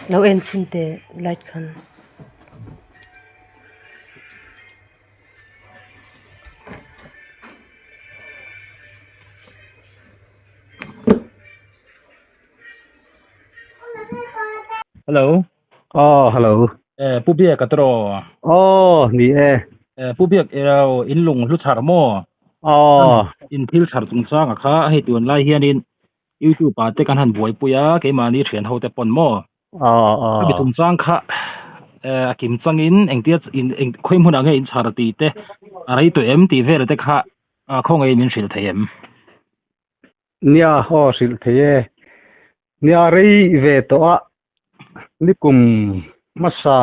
Lo en chhin teh light khan. Hello. Oh, hello. Eh, Pu Biak a tawh. Oh, ni e. Eh, Pu Biak eh, in lung hlu chhar maw? Oh. In thil chhar chungchang a kha hei tun lai hianin YouTube ah te kan han buaipui a, keimahni thian ho te pawn maw? Oh, oh. Khami chungchang kha eh, a kim changin engtia in eng khawi hmunah nge in chhar tih te a rei tawh em tih vel te kha khawngaih min hrilh thei em? Nia, aw hrilh thei e. Nia rei ve tawh a, nikum hmasa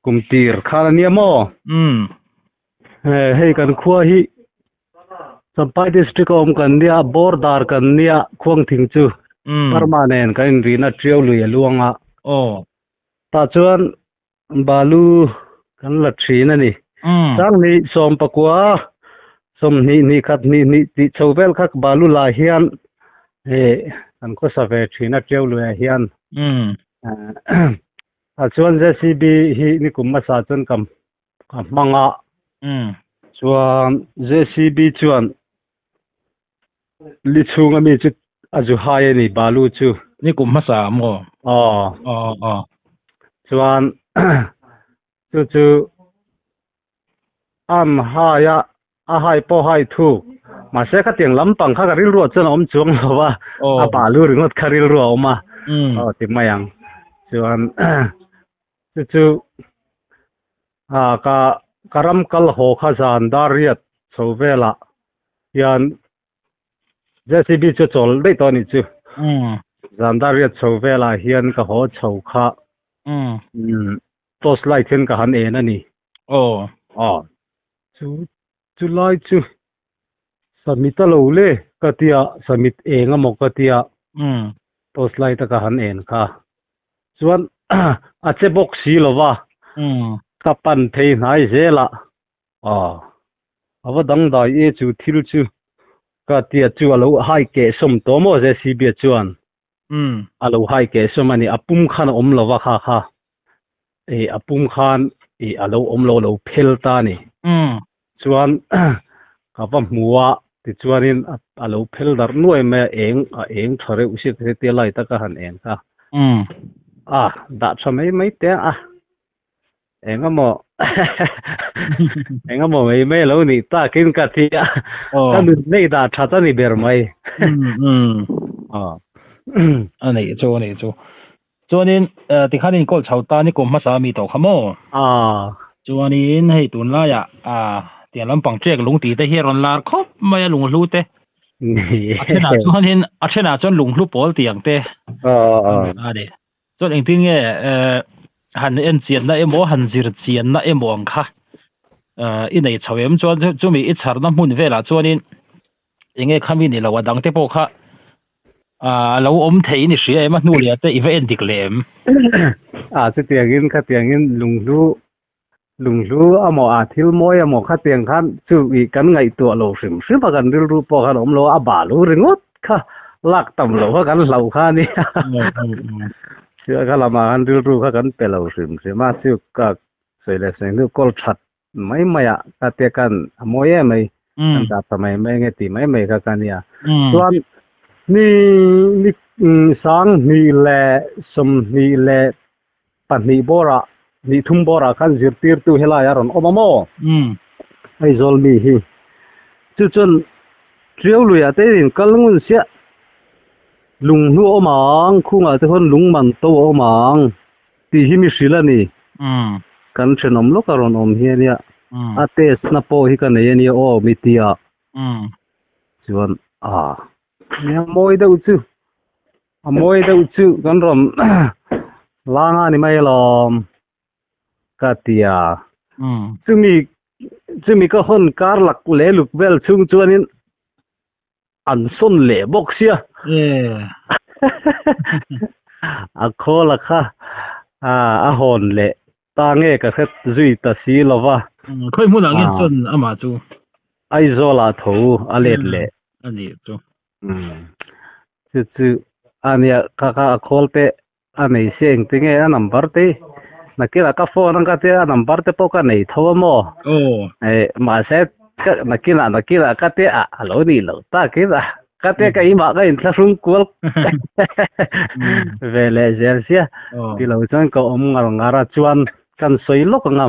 kum tir khan a nia maw? Umm. Hei kan khua hi Champhai district a awm kan nia, border kan nia Khuangthing chu. Umm. Burma nen kan inrihna Tiau lui a luang a. Aw. Tah chuan Balu kan la thin a ni. Sanghnih sawmpakua sawmhnih hnih khat hnih hnih tih chho vel kha balu lah hian eh kan khawsa ve thin a Tiau luiah hian. Ah chuan JCB hi nikum hmasa chuan ka ka hmang a. Chuan JCB chuan li chhung ami chu a zu hai a ni balu chu. Nikum hmasa maw? Aw. Aw aw. Chuan chu chu an hai a, a hai pawh hai thuk. Mahse khatiang lampang kha ka rilruah chuan a awm chuang lo va, a balu ringawt kha rilruah a awm a. Aw ti mai ang. Chuan chu chu ka ka ram kal haw kha zan dar riat chho velah hian JCB chu a chawl daih tawh a nih chu. Zan dar riat chho velah hian ka haw chho kha torch light hian ka han en a ni. Aw. Aw. Chu chu lai chu samit a lo le ka tia samit eng emaw ka tia torch light a ka han en kha. Chuan a che bawk si lo va ka pan phei hnai zel a. Aw, a va dangdai e chu thil chu ka tia chu a lo hai keh sawm tawh maw JCB chuan a lo hai keh sawm a ni, a pum khan a awm lo va kha kha ih a pum khan ih a lo awm lo a lo phel ta a ni. Chuan ka va hmu a tichuanin a lo phel darh nuai mai a eng a eng tha reuh si hetia light a ka han en kha a dah tha mai mai teh a. Engemaw engemaw mai mai lo nih takin ka thi a, ka nun nei dah that a ni ber mai. A neih chu a neih chu. Chuanin tikhan in kawl chho ta ni kum hmasa mi tawh kha maw? Chuanin hei tunlaiah tiang lampang ṭek lung tih te hi a rawn lar khawp mai a lunghlu te. A thenah chuanin a thenah chuan lunghlu pawl tih ang te. A ni. Chuan engtin nge han en chianna emaw han zir chianna emaw ang kha i nei chho em chuan chumi i chharna hmun velah chuanin enge khami ni lo a dang te pawh kha a lo awm thei ni hria em a hnu leh te i va en dik leh em. A chutiangin khatiangin lunghlu lunghlu amaw a thil mawi amaw khatiang khan chu i kan ngaihtuah lo hrim hrim a kan rilru pawh khan awm lo a a balu ringawt kha lak tam loh kha kan hlauh kha a nia chu kha lamah khan rilru kha kan pe lo hrim hrim a chu ka sawi leh sawi hnu kawl that mai mai ah ka tia khan a mawi em mai kan dah tha mai mai nge tih mai mai kha ka nia chuan ni ni sanghnih leh sawmhnih leh pahnih bawrah hnih thum bawrah khan zirtirtu helai a rawn awm a maw? Aizawl mi hi chu chuan Tiau luiah te in kal ngun siah lung hnu a awm ang khungah te khuan lung man to a awm ang tih hi mi hrilh a ni. Kan thenawm lawk a rawn awm hi a nia a test na pawh hi ka nei a nia aw mi tia chuan a nia mawi deuh chu. A mawi deuh chu kan rawn lang a ni mai alawm ka ti a. Chumi chumi ka hawn kar lak leh luk vel chhung chuanin an sawn leh bawk sia. A khawl a kha a hawn leh ta nge ka hret zui ta si lo va. Khawi hmunah nge sawn amah chu? Aizawlah tho a let leh. A nih chu. Chu chu a nia kha kha a khawl te a nei se engtinge a number te nakina ka phone ang ka tia a number te pawh ka nei tho a maw eh mahse ka nakina nakina ka tia a a lo nih loh takin a ka tia ka imah ka inthlahrung kual ve leh zel sia tilo chuan ka awm ngar ngar a chuan kan sawi lawk ang a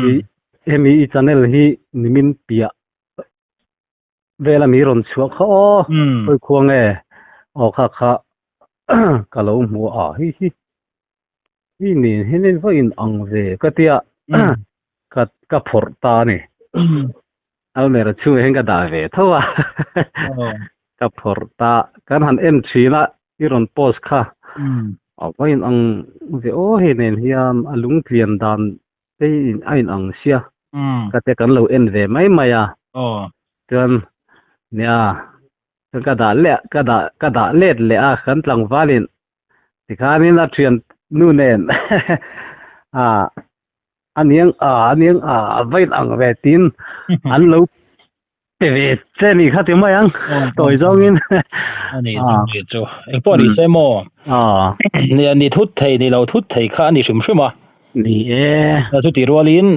ih hemi i channel hi nimin piah Vela mi rawn chhuah kha aw, hawi khua nge aw kha kha ka lo hmu a hi hi hi nen hian in va in ang ve ka tia ka ka phawrh ta a ni. Almera chhungah hian ka dah ve tho a ka phawrh ta kan han en thin a i rawn post kha a va in ang ve aw hei nen hian a lungtlian dan Hei a in ang sia ka te kan lo en ve mai mai a chuan nia chuan ka dah leh ka dah ka dah let leh a kan tlangvalin tikhanin a thian nu nen a aniang a aniang a a va in ang ve tiin an lo pe ve che ni kha ti mai ang tawi zawngin ani ni chu engpawh ni se maw ni ni thut thei ni lo thut thei kha ani hrim hrim a ni e chu ti rualin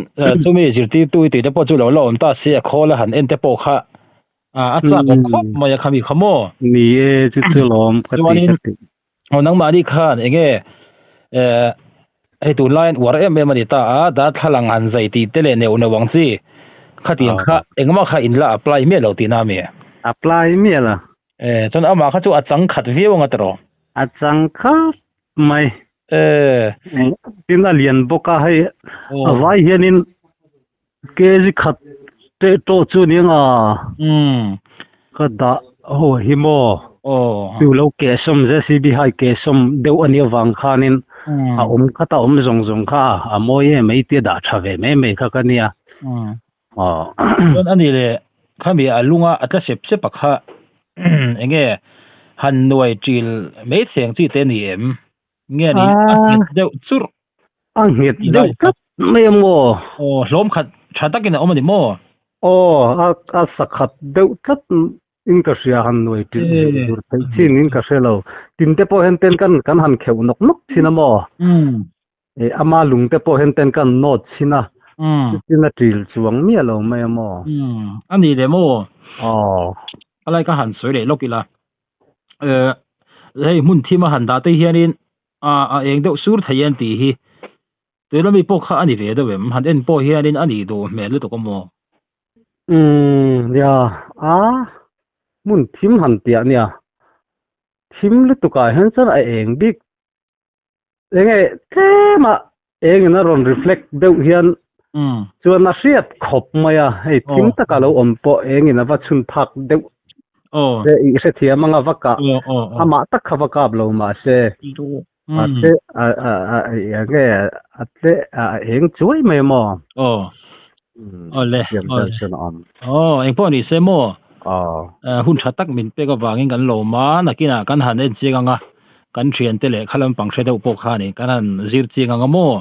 chumi zirtirtu i tih te pawh chu lo la awm ta se a khawl a han en te pawh kha a chak awm khawp mai a khami kha maw ni e chu chu lawm ka ti ka ti Aw nangmahni khan enge eh hei tunlaiin uar em em a ni ta a, darthlalang han zai tih te leh neuh neuh ang chi khatiang kha engmah kha in la apply miah lo tihna a mi? Apply miah lo. Eh chuan amah kha chu a chang khat viau anga tawh. A chang khat mai. Eh. Tin a lian bawk a hei a vai hianin kg khat teh tawh chu ni anga ka dah ho hi maw chu lo keh sawm JCB hai keh sawm deuh a nih avang khanin a awm khat a awm zawng zawng kha a mawi em mai tia dah tha ve mai mai kha ka nia aw chuan a ni leh khami a lunga a tla sep sep a kha enge han nuai ṭil mai theng chi te a ni em? Nge ni a nghet deuh churh. A nghet deuh tlat mai a maw? Aw, hlawm khat tha takin a awm a ni maw? Aw, a a sa khat deuh tlat in ka hria han nuai ṭilh zir tur theih chin in ka hre lo. Tin te pawh hian ten kan kan han kheuh nawk nawk thin a maw? Eh, ama lung te pawh hian ten kan nawt thin a, chutin a ṭil chuang miah lo mai a maw? A ni le maw? Aw. A lai ka han sawi leh lawk ila. Eh, hei hmun thim a han dah te hianin a a eng deuh sur thei an tih hi tuna mi pawh kha a ni ve deuh em han en pawh hianin a nih duh hmel lutuk a maw? Umm nia a hmun thim han piah nia thim lutuk ah hian chuan a eng bik Enge tlema engin a rawn reflect deuh hian chuan a hriat khawp mai a, hei thim taka lo awm pawh engin a va chhun phak deuh te i hrethiam anga va kah amah tak kha va kap lo mahse a tle enge a tle a eng chuai mai maw? Aw engpawh ni se maw? Hun tha tak min pek avangin kan lawm a, nakinah kan han en chiang anga kan thiante leh kha lampang hre deuh pawh kha ni kan han zir chiang anga maw?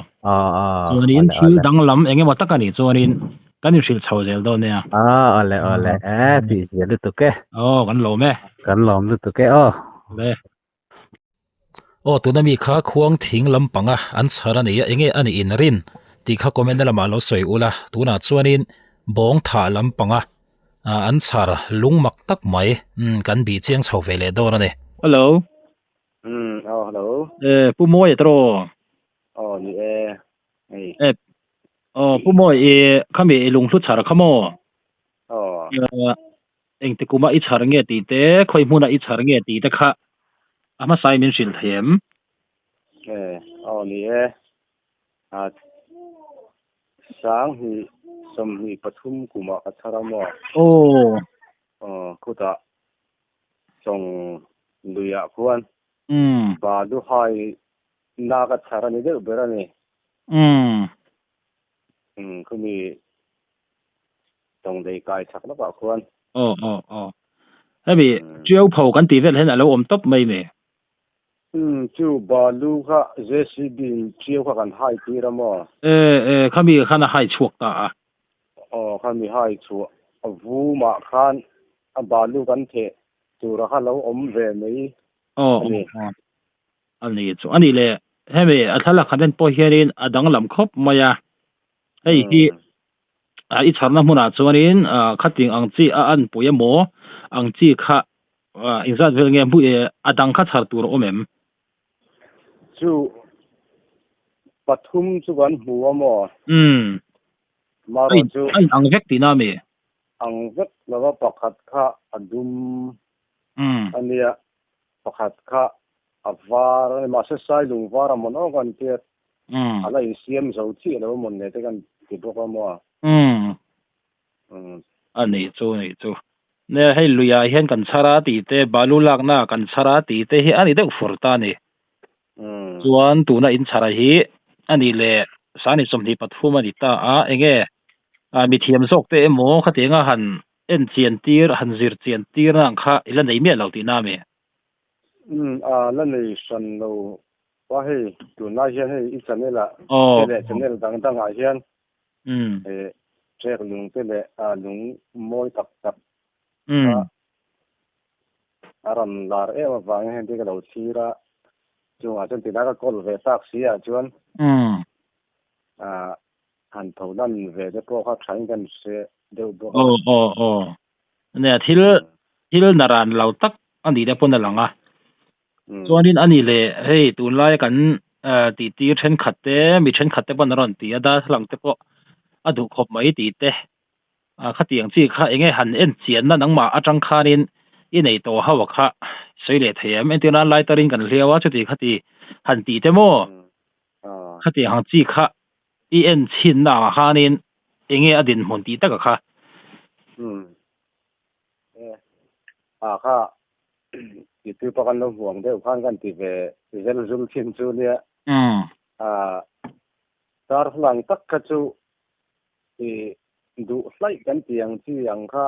Chuanin thil danglam eng emaw tak a nih chuanin kan inhrilh chho zel dawn nia. Awle awle e tih zia lutuk e. Aw kan lawm e. Kan lawm lutuk e aw. Le. Aw tuna mi kha khuang thing lampanga an chhar a ni a enge a nih in rin tih kha comment na lamah lo sawi ula tunah chuanin bawng thah lampanga an chhar lung mak tak mai umm kan bih chiang chho ve leh dawn a ni. Hello. Umm aw hello. Eh Pu Mawia tawh. Aw ni e hei. Eh aw Pu Mawi i khami i lunghlu chhar kha maw? Aw. Engti kuma i chhar nge tih te, khawi hmuna i chhar nge tih te kha a hmasain min hrilh thei em? E, aw ni e. A sanghnih 23 kumah ka chhar a maw? Aw. Aw, khutah Chawng luiah khuan Baluhai na ka chhar a ni deuh ber a ni. Umm, khumi Tawngdei kai chak lawkah khuan. Aw aw aw. Hemi Tiau pho kan tih vel hian a lo awm tawp mai mi? Umm chu balu kha JCB in Tiau kha kan hai tir a maw? E e khami khan a hai chhuak ta a. Aw khami hai chhuah a vumah khan a balu kan theh tura kha lo awm ve mai a ni. Aw aw aw. A ni chu a ni le. Hemi a thlalak han en pawh hianin a danglam khawp mai a. Hei hi a i chharna hmunah chuanin khating ang chi a anpui emaw ang chi kha inzat vel nge hmu a dang kha chhar tur a awm em? Chu pathum chu kan hmu a maw? Umm. Marawh chu. A inang vek tihna a mi? Ang vek lova pakhat kha a dum a nia, pakhat kha a var a ni. Mahse Sailung var a mawn awk an tia, a la insiam zo chiah lo a mawn le te kan ti bawk a maw? A nih chu, a nih chu. Nia hei luiah hian kan chhar a tih te, balu laknaah kan chhar a tih te hi a ni deuh fur ta a ni. Chuan tuna inchhara hi a nih leh sani 23 a ni ta a, enge mithiam zawk te emaw khatianga han en chian tir, han zir chian tir na ang kha i la nei miah lo tihna a mi? Umm a la nei hran lo a hei tunlai hian hei i channel ah te leh channel dang dang ah hian trek lung te leh lung mawi tak tak kha a rawn lar em avangin heng te ka lo thlir a, chungah chuan tilai ka call ve tak si ah chuan han tho lan ve te pawh kha thain kan hre deuh bawk a. Aw aw aw nia thil thil naran lo tak a nih te pawn a lang a, chuanin a nih leh hei tunlai kan tih tir thenkhat te mi thenkhat te pawn a rawn ti a darthlalang te pawh a duh khawp mai tih te. A khatiang chi kha enge han en chianna nangmah atang khanin i nei tawh ho a kha sawi leh thei em? Entir nan lighter in kan hliau a chuti khati han tih te maw? Khatiang ang chi kha i en chhinna ang khanin enge a dinhmun tih taka kha? A kha YouTube a kan lo hmuh ang deuh khan kan ti ve zel zul thin chu nia. A darthlalang tak kha chu I duh hlaih kan ti ang chi ang kha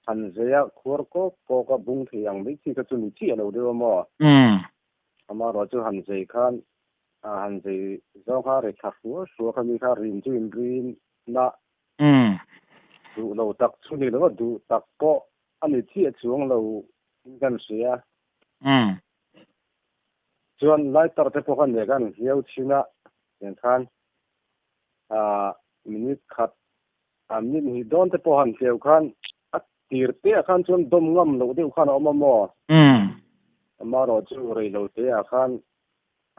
han zei a, khuar kawk kawk a bung thei ang mai chi kha chu ni chiah lo deuh a maw? Amaherawh chu han zei khan han zei zawng kha ri thla hruah hruah kha mi kha rin chu in rin na duh lo tak chu ni lo a, duh tak pawh a ni chiah chuang lo in kan hria. Chuan lighter te pawh kha nek a an hliau thin a, tiang khan minute khat a minute hnih dawn te pawh han tleu khan a tir te ah khan chuan dawm ngam loh deuh khan a awm a maw? Amaherawh chu rei lo te ah khan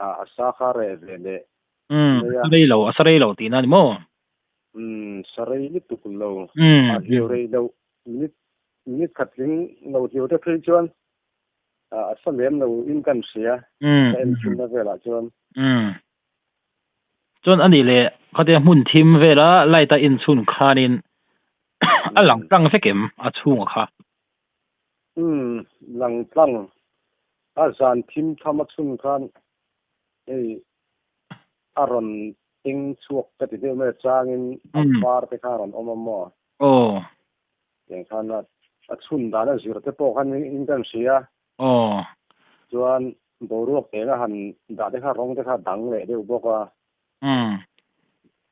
a sa kha reh ve leh mai a. A rei lo, a sa rei lo tihna a ni maw? Umm, sa rei lutuk lo. A hliau rei loh minute minute khat tling lo hliau te phei chuan a sa lem lo in kan hria ka en thinna velah chuan. Chuan a nih leh khatia hmun thim vela light a inchhun khanin a lang tlang vek em a chhunga kha? Umm, lang tlang. A zan thim tham a chhun khan hei a rawn eng chhuak ka ti deuh mai a changin a var te kha a rawn awm a maw? Aw. Tiang khan a chhun dan a zir te pawh khan in kan hria. Aw. Chuan boruak eng a han dah te kha rawng te kha dang leh deuh bawk a. Umm.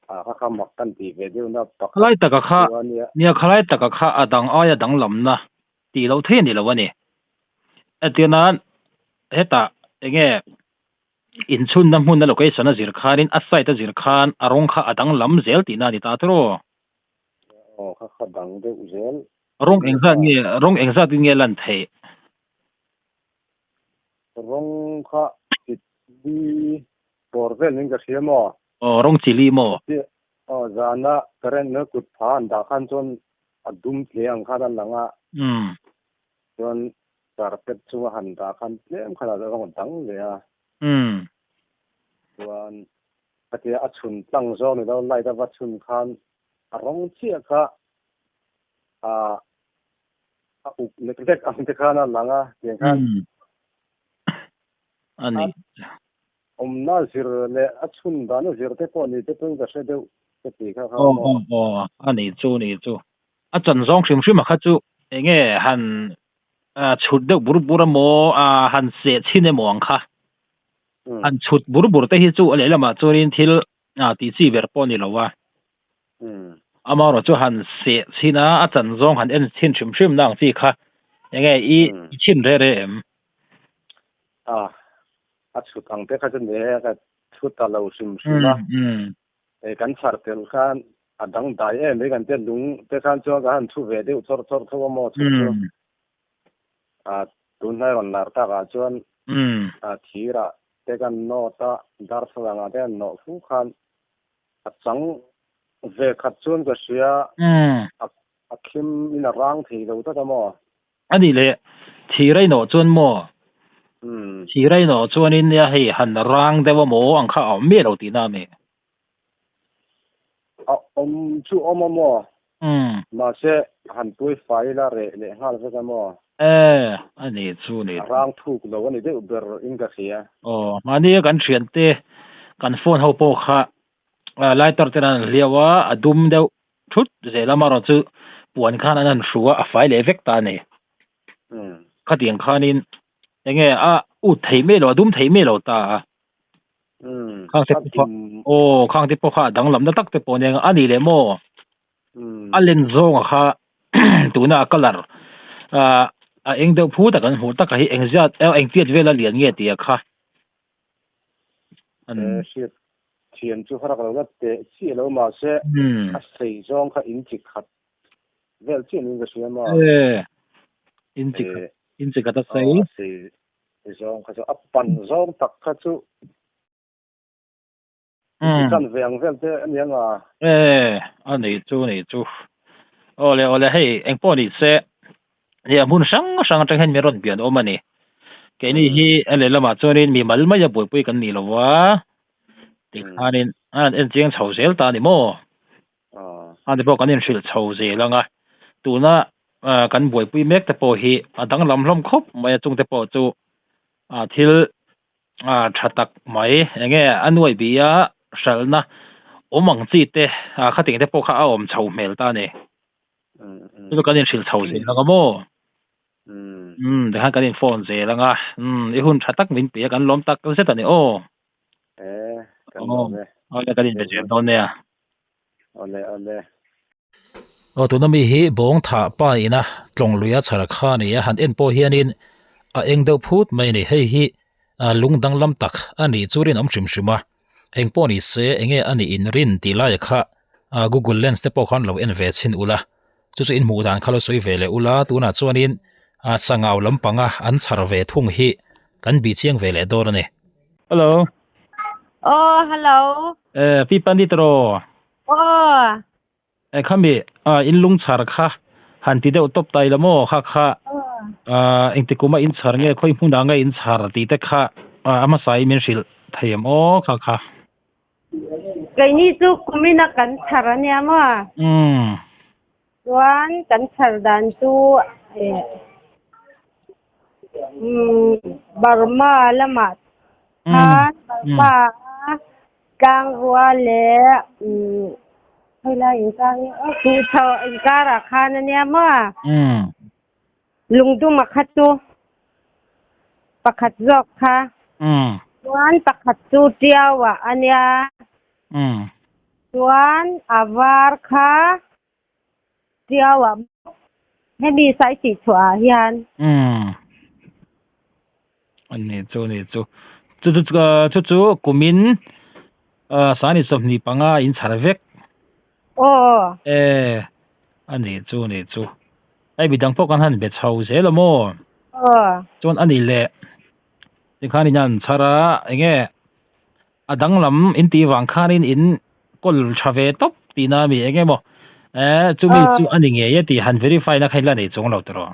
A kha kha mak kan tih ve deuh na pakhat Khalai taka kha chu a nia. Nia khalai taka kha a dang aia danglamna tih loh thei a ni lo a ni. Entir nan hetah enge inchhunna hmun a location a zir khanin a site a zir khan a rawng kha a danglam zel tihna a ni ta tiraw? Aw kha kha dang deuh zel. Rawng engzat nge rawng engzat in nge lan theih? Rawng kha chili bawr vel in ka hria maw? Aw rawng chili maw? Aw zana current na kut pha an dah khan chuan a dum tle ang khan a lang a. Chuan carpet chunga han dah khan tlem khan a rawng a dang leh a. Chuan Khatia a chhun tlang zawng ni lo light a va chhun khan a rawng chiah kha a a uk lek lek ang te khan a lang a tiang khan a ni. Awmna zir leh a chhun dan a zir te pawh ni te pawhin ka hre deuh ka ti kha kha maw. Aw aw a ni chu ni chu. A chan zawng hrim hrim a kha chu enge han chhut deuh bur bur a maw han seh chhin emaw ang kha. An chhut bur bur te hi chu a lehlamah chuanin thil tih chi ber pawh a ni lo a. Amaherawh chu han seh chhin a, a chan zawng han en chhin hrim hrim na ang chi kha enge i chhin re re em? A, A chhut ang te kha chu ni e, ka chhut ta lo hrim hrim a. E kan chhar tel khan a dang dai em mai kan tia lung te khan chuan ka han chhu ve deuh chawrh chawrh tho a maw chhut chu. A tunhnai rawn lar takah chuan a thirah te kan nawt a, darthlalangah te an nawh fu khan a chang ve khat chuan ka hria a khim in a rang thei lo tlat a maw. A nih leh, thir a inawh chuan maw? Thir a inawh chuanin nia hei han rang deuh a maw ang kha a awm miah lo tihna a ni. A awm chu awm a maw? Mahse, han tuai fai ila reh leh nghal vek a maw? E, a ni chu ni. A rang thuk lo a ni deuh ber in ka hria. Aw, mahni kan thiante kan phone ho pawh kha lighter ten an hliau a, a dum deuh thut zel a, amaherawhchu puan khan an han hru a, a fai leh vek ta a ni. Khatiang khanin enge a ut thei mai lo, a dum thei mai lo ta a. Khang te pawh kha, aw khang te pawh kha a danglamna tak te pawh nia, a nih leh maw? A len zawnga kha tuna a colour a eng deuh phut a kan hmuh taka hi engzat engtiat vela lian nge tih a kha. An hriat thiam chu harak lo la teh chiah lo mahse a sei zawng kha in chi khat vel chiah niin ka hria maw? E in chi khat in chi khat a sei. A sei zawng kha chu a pan zawng tak kha chu in chan ve ang vel te a ni ang a. E a nei chu nei chu awle awle hei engpawh ni se Nia hmun hrang hrang atang hian mi rawn bian awm a ni. Keini hi a lehlamah chuanin mi mal maia buaipui kan ni lo va, tikhanin an en chiang chho zel ta a ni maw? A ni pawh kan inhrilh chho zel ang a, tuna kan buaipui mek te pawh hi a danglam hlawm khawp mai a, chungte pawh chu thil tha tak mai enge a nuai bih a hralhna awm ang chi te khatiang te pawh kha a awm chho hmel ta a ni. Chu kan inhrilh chho zel ang a maw? Umm tikhan kan in phone zel ang a, umm i hun tha tak min pe a kan lawm tak zet a ni aw. Awle awle kan inbe zel dawn nia. Awle awle. Aw tuna mi hi bawng thah pa ina tlawng luia chhar kha a ni a, han en pawh hianin a eng deuh phut mai a ni. Hei hi lung danglam tak a nih chu rinawm hrim hrim a. Eng pawh ni se enge a nih in rin tih laia kha Google Lens te pawh khan lo en ve chhin ula, chu chu in hmuh dan kha lo sawi ve leh ula, tunah chuanin sangau lampanga an chhar ve thung hi kan bih chiang ve leh dawn a ni. Hello. Aw, hello. Eh, Pi Pandit rawh. Aw. Eh khami in lung chhar kha han ti deuh tawp ta ila maw kha kha engti kuma in chhar nge khawi hmunah nge in chhar tih te kha a hmasa in min hrilh thei em aw kha kha. Keini chu kumina kan chhar a nia maw? Umm. Chuan kan chhar dan chu eh umm Burma lamah khan Burma a Tlangrua leh khawi lai inkar nge aw Tuhchho inkarah khan a nia maw? Lungduma kha chu pakhat zawk kha chuan pakhat chu Tiauah a nia chuan a var kha Tiauah bawk hemi saisih chhuahah hian. A ni chu a ni chu chu chu chu chu kumin sani 25 in chhar vek aw e a ni chu a ni chu hei midang pawh kan han be chho zel a maw aw chuan a ni leh tikhan in an chhar a enge a danglam in tih vang khanin in kawl tha ve tawp tihna a mi eng emaw eh chumi chu a ni ngei e tih han verify na kha in la nei chuang lo tawh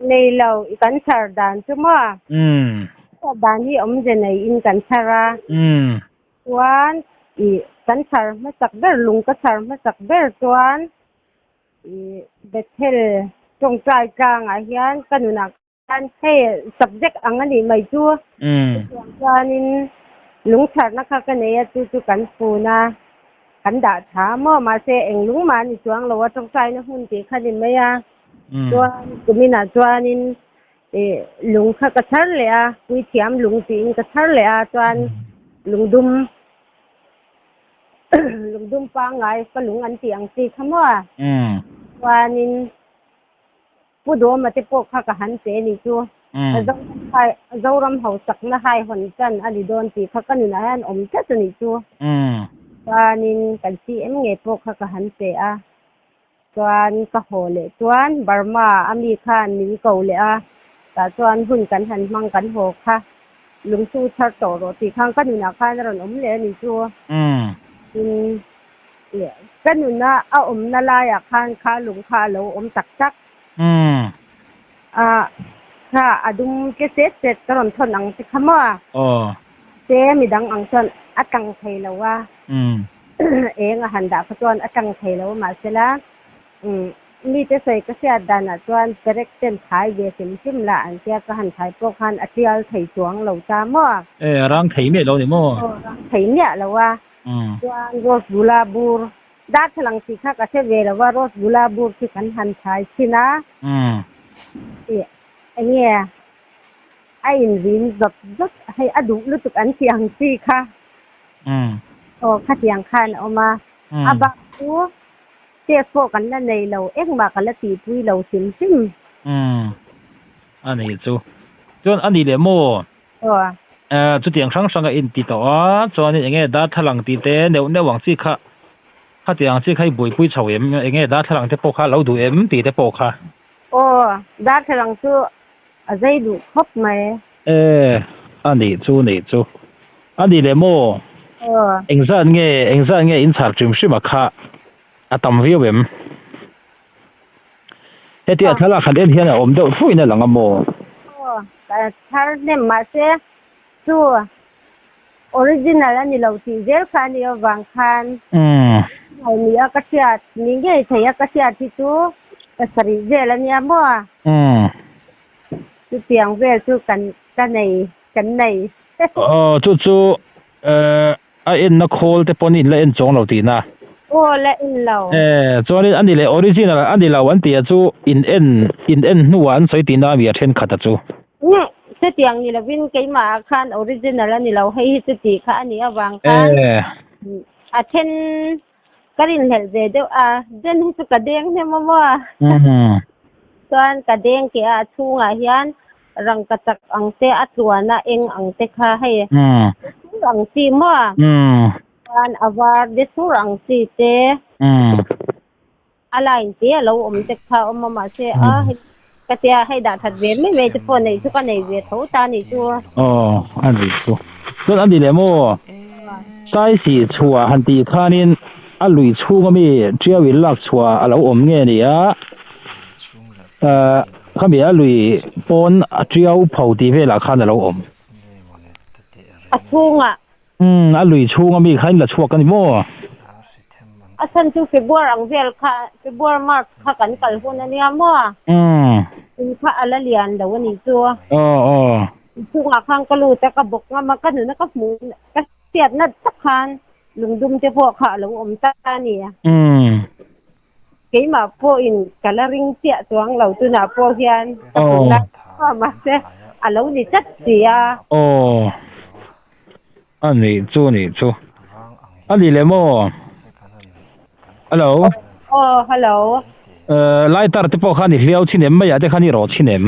Nei lo i kan chhar dan chu maw? Umm. Chhar dan hi awmze nei in kan chhar a. Umm. Chuan i kan chhar hmasak ber lung ka chhar hmasak ber chuan i Bethel tawngtai tlangah hian ka nunah Khan hei subject ang a nih mai chu. Chutiang chuanin lungchharna kha ka nei a, chu chu kan fun a, kan dah tha maw? Mahse eng lung mah a ni chuang lo a, tawngtaina hmun tih kha ni mai a. Chuan kuminah chuanin ih lung kha ka chhar leh a, puithiam lung tiin ka chhar leh a, chuan lungdum lungdum pangngai ka lung an tih ang chi kha maw? Chuanin Pu Dawma te pawh kha ka han pe ni chu. Ka zo Hai Zoram hausakna hai hawn tan a ni dawn tih kha ka nunah hian awm tlat a nih chu. Chuanin kan CM ngei pawh kha ka han pe a. Chuan ka haw leh chuan Burma a mi khan min ko leh a, tah chuan hun kan han hmang kan haw kha lungchu chhar tawh rawh tih khan ka nunah khan a rawn awm leh a nih chu. Tin, ka nuna a awmna laiah khan kha lung kha a lo awm tak tak. A kha a dum tle set set ka rawn thawn ang che kha maw? Te midang ang chuan a tlang thei lo a. Eng a han dah kha chuan a tlang thei lo a mahsela mite sawi ka hriat danah chuan perek ten thai ve hrim hrim lah an tia ka han thai pawh khan a tial thei chuang lo ta maw? E a rang thei miah lo ni maw? Aw rang thei miah lo a. Chuan rose bula bur darthlalang tih kha ka hre ve lo a rose bula bur khi kan han thai thin a. Ih enge a inrin zawt zawt hei a duh lutuk an tih ang chi kha. Aw khatiang khan a awm a. A bak chu test pawh kan la nei lo, engmah ka la tihpui lo hrim hrim. A nei chu. Chuan a ni leh maw? Aw. Chutiang hrang hrang a inti tawh a, chuanin eng nge darthlalang tih te neuh neuh ang chi kha, khatiang ang chi kha i buaipui chho em? Eng nge darthlalang te pawh kha a lo duh em tih te pawh kha? Aw, darthlalang chu A zei duh khawp mai. E, a nih chu nih chu. A nih leh maw? Aw. Engzat nge, engzat nge in chhar hrim hrim a kha a tam viau em? Hetia thlalak han en hian a awm deuh thuin a lang a maw? Aw, ka chhar hnem mahse chu original a ni lo tih zel kha a nih avang khan original ni a ka hriat ni ngei thei a ka hriat hi chu pasarih vel a nia maw? Chutiang vel chu kan ka nei kan nei. Aw chu chu a enna khawl te pawh in la en chuang lo tihna. Aw la en lo. Chuanin a ni leh original a ni lo an tih a chu in en in en hnuah an sawi tihna a mi a thenkhat a chu. Chutiang ni lovin keimah ah khan original a ni lo, hei hi chuti kha a nih avang khan a then ka rinhlelh ve deuh a, den hi chu ka deng hnem a maw? Chuan ka deng keh a, a chhungah hian rangka chak ang te, a tluan a eng ang te kha hei sur ang chi maw? Chuan a var de sur ang chi te. A line te a lo awm te kha a awm a mahse a hei ka tia hei dah that ve mai mai te pawh neih chu ka nei ve tho ta a nih chu. Aw a nih chu. Chuan a ni leh maw? Sai sih chhuah han tih khanin a lui chhung ami tiau in lak chhuah a lo awm nge ni a khami a lui pawn a tiau pho tih velah khan a lo awm. A chhungah Umm, a lui chhung ami kha in la chhuak a ni maw? A chhan chu Februar ang vel kha, Februar March kha kan kal hun a nia maw? Umm. Tui kha a la lian lo a nih chu. Aw aw. Chhungah khan ka lut a, ka bawk ngam a, ka nuna ka hmuh, ka hriat nat tak khan lungdum te pawh kha a lo awm ta a ni. Umm. Keimah pawhin ka la ring chiah chuang lo tunah pawh hian ka hmu la a mahse a lo ni tlat si a. Aw a nih chu nih chu a ni leh maw hello. Aw hello. Lighter te pawh khan i hliau chhin em mai ah te khan i rawh chhin em.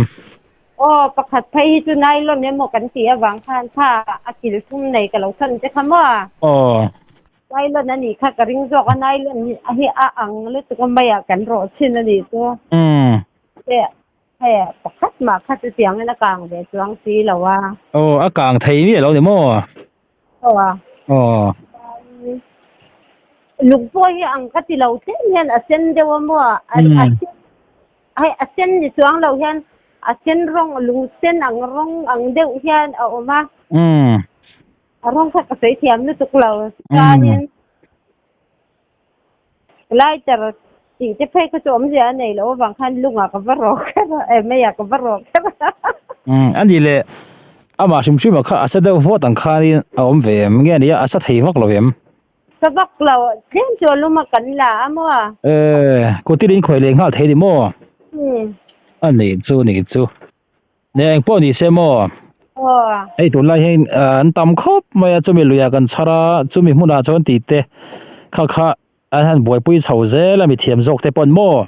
Aw pakhat phei hi chu nylon emaw kan tih avang khan kha a kil thum nei ka lo chhan che kha maw. Aw. Nylon a nih kha ka ring zawk a, nylon hi a ang lutuk a maiah kan rawh chhin a nih chu. Te hei pakhat mah kha chu tiangin a kang ve chuang si lo a. Aw a kang thei miah lo ni maw? Aw. Aw. Lung pawh hi ang ka ti lo tlem hian a sen deuh a maw? A sen hei a sen ni chuang lo hian a sen rawng lung sen ang rawng ang deuh hian a awm a. A rawng kha ka sawi thiam lutuk lo. Chuanin lighter tih te phei kha chu awmzia a nei loh avang khan lungah ka va rawk kher a, eh meiah ka va rawk kher a. A ni leh, amah hrim hrim ah kha a sa deuh vawt ang khanin a awm ve em? Nge nia a sa thei vak lo em? Sa vak lo, tlem chu a lum a kan la a maw? Eh, kutin in khawih leh nghal thei ni maw? A nih chu, nih chu. Ne eng pawh ni se maw? Hei tunlai hian an tam khawp mai a, chumi luiah kan chhar a, chumi hmunah chuan tih te kha kha an han buaipui chho zel a mithiam zawk te pawn maw?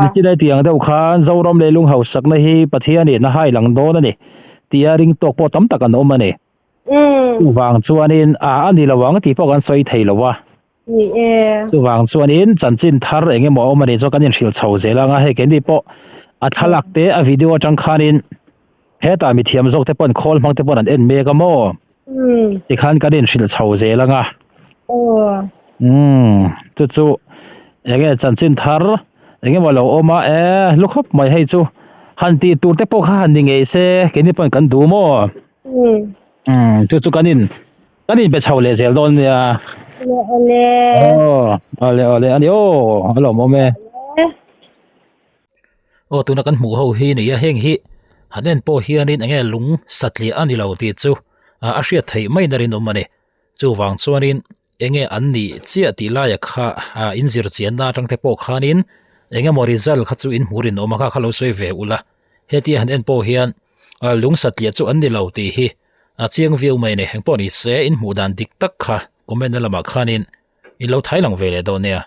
Nichina tiang deuh khan Zoram leh Lunghauhsakna hi Pathianin a hai lang dawn a ni. tia ring tawk pawh tam tak an awm a ni. Chuvang chuanin a a ni lo ang tih pawh kan sawi thei lo a. Ni e. Chuvang chuanin chanchin thar eng emaw a awm a nih chuan kan inhrilh chho zel ang a, hei keini pawh a thlalak te a video atang khanin hetah mithiam zawk te pawn khawl hmang te pawn an en mek a maw? Tikhan kan inhrilh chho zel ang a. Umm chu chu eng nge chanchin thar eng emaw lo awm a e lu khawp mai hei chu han tih tur te pawh kha han ni ngei se keini pawn kan duh maw? Umm chu chu kan in Kan inpe chho leh zel dawn nia. Awle awle. Aw, awle awle ani aw, a lawmawm e. Aw tuna kan hmuh ho hi nia heng hi han en pawh hianin enge lung satliah a ni lo tih chu a hriat theih mai na rinawm a ni. Chuvang chuanin enge an nih chiah tih laia kha inzir chianna atang te pawh khanin engemaw result kha chu in hmuh rinawm a kha kha lo sawi ve ula. Hetia han en pawh hian lung satliah chu an ni lo tih hi A chiang viau mai a ni. Engpawh ni se, in hmuh dan dik tak kha comment na lamah khanin in lo thai lang ve leh dawn nia.